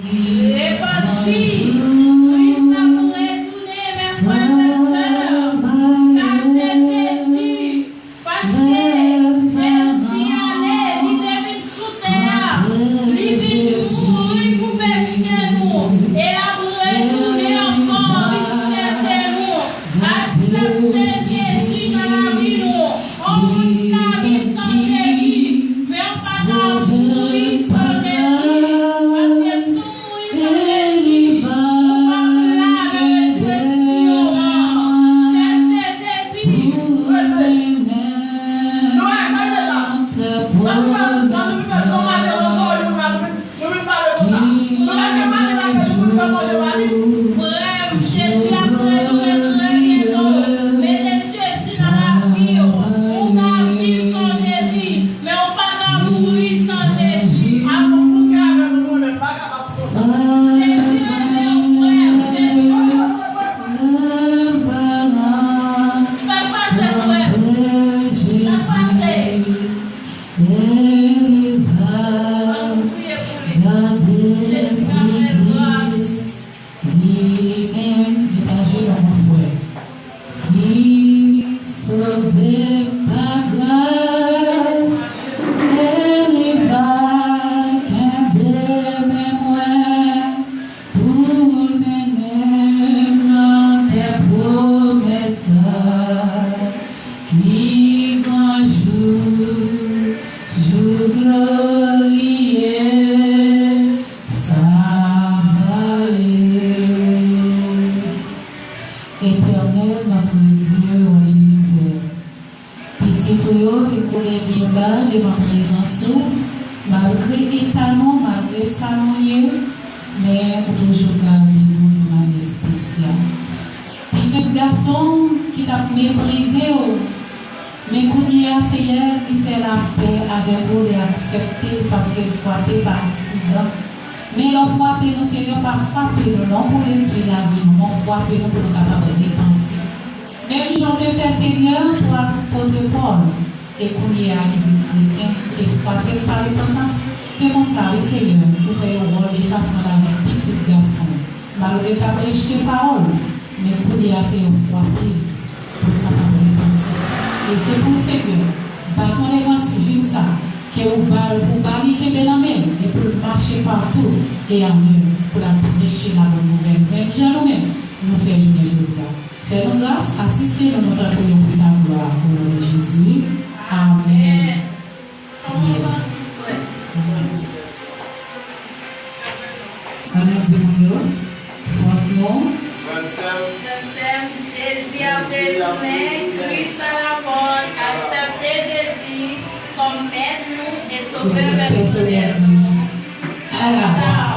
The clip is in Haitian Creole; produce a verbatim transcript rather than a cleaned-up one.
Repanti, Kris ap retounen, mes frères et sœurs. Chache Jezi, paske Jezi ale, li te vin sou tè a, li vin mouri pou peche nou, e l ap retounen ankò, vin chèche nou. Aksepte Jezi nan lavi nou. Yon moun ka viv san Jezi, men w pa ka mouri san Jezi. Paske si w mouri san Jezi, ou p ap la nan rezireksyon an. Chèche Jezi. Frè m, Jezi ap retounen trè byento. Mete Jezi nan lavi w. Ou ka viv san Jezi, men ou pa ka mouri san Jezi. Jezi renmen w, frè m. Jezi renmen w. Sa k pase, frè m? Sa k pase? Ann priye pou li. Jezi ka fè gras. Li menm, li pa jwenn yon frè. Li sove pa gras, e li va kenbe men mwen pou l mennen m nan tè pwomès la. Ki gran jou, jou gloriye sa va ye. Etènèl, notre Dieu, roi de l'univers, pitit ou yo vin koule byen ba devan prezans ou, malgre eta nou, malgre sa nou ye, men ou toujou gade nou de manyè espesyal. Pitit gason w ki t ap meprize w, men kounye a, Seyè, li fè lapè avèk ou, li aksepte paske l frape pa aksidan. Men lè w frape nou, Seyè, w pa frape nou non pou detwi lavi nou, men w frape nou pou nou kapab repanti. Menm jan w te fè Seyè pou apot Pòl, e kounye a ki vin kretyen, te frape l pa repantans. Se konsa, wi, Seyè, ou fè yon wòl efasman lavi pitit gason w. Malgre l t ap rejte pawòl ou, men kounye a se yon frape pou l kapab repanti. E se pou w, Seyè, baton levanjil sa, ke ou ba l, pou w ba li kenbe nan men l, e pou l mache patou e alè, pou l ap preche labòn nouvèl, menm jan nou menm, nou fè jounen jodi a. Fè nou gras, asiste nou, nou tankou yon pita glwa, o non de Jezi. Amèn. Kòman w santi w, frè? Ann di moun yo, frè m, nou. Frè m, sè m. Frè m, sè m, Jezi ap retounen, Kris alapòt, aksepte Jezi kòm mèt nou e sovè pèsonèl nou. Ala.